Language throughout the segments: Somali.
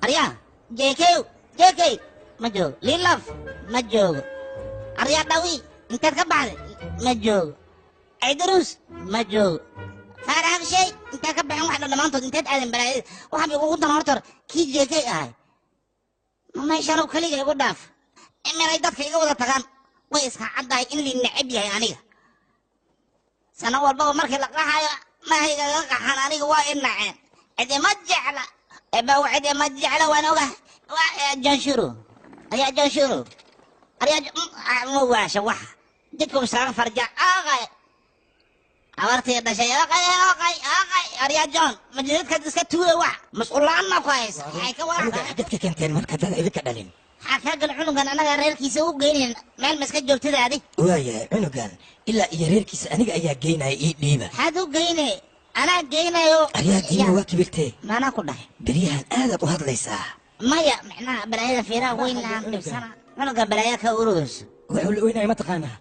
Aryaa JK, JK ma joogo. Lilaf ma joogo. Aryaa Dhawi, intaad ka baxday? Ma joogo. Ciidruus ma joogo. Faarax shay, intaad ka baxeen? Wax dhan dhammaantood inteed aadan balaayada waxaa igugu dan. Horta hore kii JK ahay ma meeshaan keliga igu dhaaf meelay dadka iga wada tagaan? Way iska caddahay in lii neceb yahay aniga. Sano walbaba markii la qaxayo mahaygaga qaxan aniga waa i naceen. Cidi ma jecla eba, cidi ma jecla, waan ogahay. Waa Janshuru, ayaa Janshuru, ayaa ma waasha waxa jidku iskaga farja aaqay abartii dhashay aaqay aaqay aaqay. Aryaa John, majidadkaad iska tuure, wax mas'uul la'aan ku haysa waxay ka Cunuga wada xaggad ka keenteen marka dad idinka dhalin? Maxaa kaa gal cunugan? Annagaa reerkiisa u geynayn meel ma iska joogtada adi. Waayahay, cunugan ilaa iyo reerkiisa aniga ayaa geynaya, ii dhiiba. Maxaad u geyne? Anaa geynayo. Aryaa Diina, waa kibirtee. Maanaa ku dhahay? Beryahan aadaad u hadlaysaa. Maya, macnaha balaayada fiiraha weyn aan dhibsana cunuga balaaya ka ururayso. Wuxuu la oynaya mataqaanaa,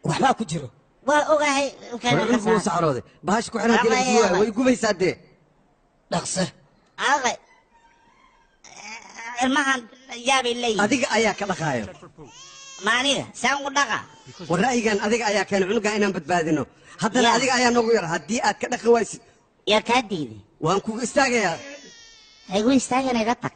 waxbaa ku jiro. Waa ogahay. War cunugu wuu saxrooday, bahasha ku xiran haddii laga sii waayo way gubaysaa dee. Dhaqse. Aqay ilmahan yaabay leeyihin. Adiga ayaa ka dhaqaayo. Ma aniga saan u dhaqa? War ra'yigan adiga ayaa keenay cunugan inaan badbaadino, haddana Ya. adiga ayaa noogu yar. Haddii aad ka dhaqi waysid Yaa kaa diiday? Waan kugu istaagayaa. Haygu istaagana, iga tag.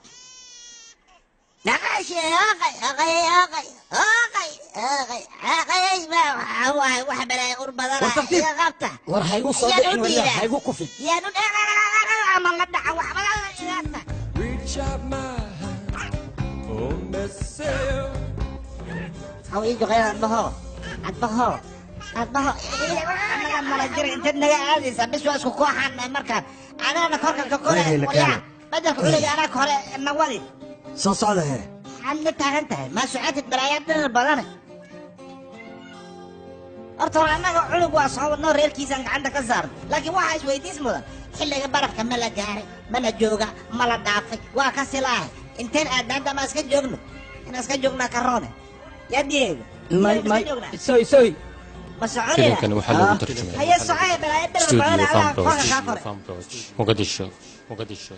Dhaqashi aqay aqay aqay aqay aqay aqay ma waxa waaye wax balaaya ur badana. War tartiib. Iga qabta. War haygu soo Yaan u dhicin waryaa. diidaa. Haygu kufin. Yaan u ama la dhaca waxba iga tag. Reach out my hand, oh Messiah. Haw ii joqeen adbaho adbaho adbaho anaga mala jira. Intaad naga aadaysaa bis waa isku kooxaan markaan anaana korka ka kore. Wayna Waryaa kaana. Badelka culiga anaa kore nawadi. Soo socda hee. Maxaad la taagan tahay? Ma socotid? Balaayaa dirir badane. Horta hore annaga cunug waa soo wadnoo reerkiisaan gacanta ka saarno, laakiin waxaa isweydiis mudan: xilliga barafka ma la gaaray? Ma la jooga? Ma la dhaafay? Waa ka silaahay inteen aadaanta ma iska joogno? Inaan iska joognaa karoone. Yaa Diego? May. Iska May. joognaa. Soy soy. Ma soconina? Filimkan waxaa lagu tarjumay Haye, socoye, balaayo dirir Studio badan. Allaha korka Fanbroch, kaa kore. Mogadisho, Mogadisho.